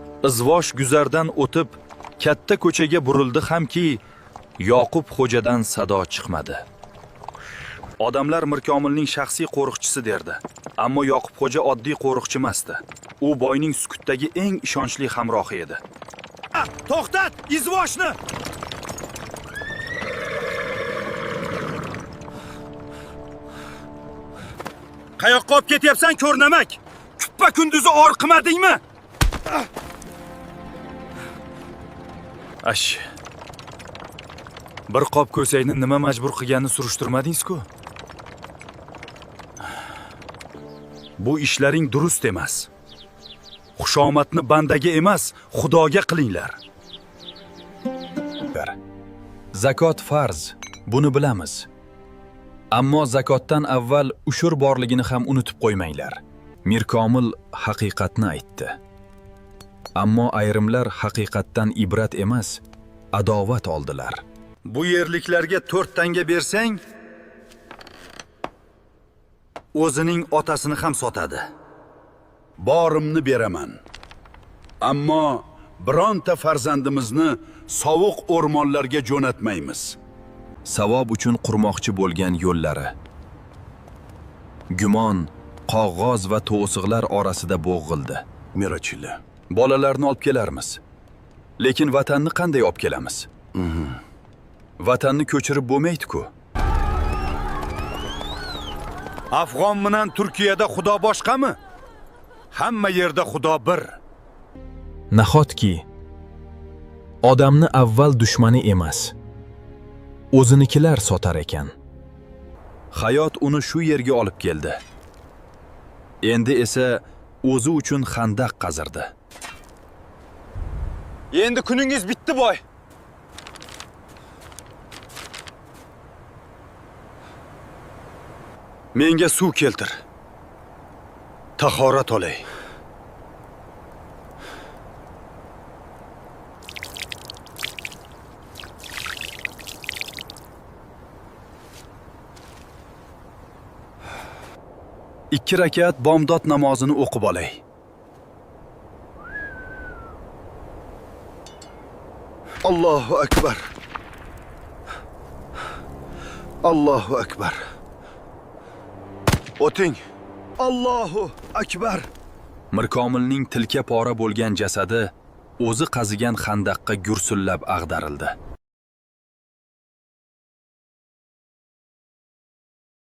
Izvosh guzardan o'tib, katta ko'chaga burildi hamki, Yoqub xo'jadan sado chiqmadi. Odamlar Mirkomilning shaxsiy qo'riqchisi derdi. Ammo Yoqub xo'ja oddiy qo'riqchi emasdi. U boyning sukutdagi eng ishonchli hamrohi edi. To'xtat, izvoshni! Qayoqqa olib ketyapsan, ko'rnamak? Kuppa kunduzi or qilmadingmi? Ash. Bir qop ko'sakni nima majbur qilganini surishtirmadingiz-ku? Bu ishlaring durust emas. Xushomadni bandaga emas, Xudoga qilinglar. Zakot farz, buni bilamiz. Ammo zakotdan avval ushur borligini ham unutib qo'ymanglar. Mirkomil haqiqatni aytdi. Ammo ayrimlar haqiqatdan ibrat emas, adovat oldilar. Bu yerliklarga 4 tanga bersang, o'zining otasini ham sotadi. Borimni beraman. Ammo bironta farzandimizni sovuq o'rmonlarga jo'natmaymiz. Savob uchun qurmoqchi bo'lgan yo'llari gumon, qog'oz va to'siqlar orasida bo'g'ildi. Mirachilla. Bolalarni olib kelarmiz. Lekin vatanni qanday olib kelamiz? Vatanni ko'chirib bo'lmaydi-ku. Afg'on bilan Turkiyada Xudo boshqami? Hamma yerda Xudo bir. Nahotki odamni avval dushmani emas, o'zinikilar sotar ekan. Hayot uni shu yerga olib keldi. Endi esa o'zi uchun xandaq qazirdi. Endi kuningiz bitdi, boy. Menga suv keltir. Tahorat olay. Ikki rakat bomdod namozini o'qib olay. Allohu akbar. Allohu akbar. O'ting. Allohu akbar. Mirkomilning tilka pora bo'lgan jasadi o'zi qazigan xandaqqa gursillab ag'darildi.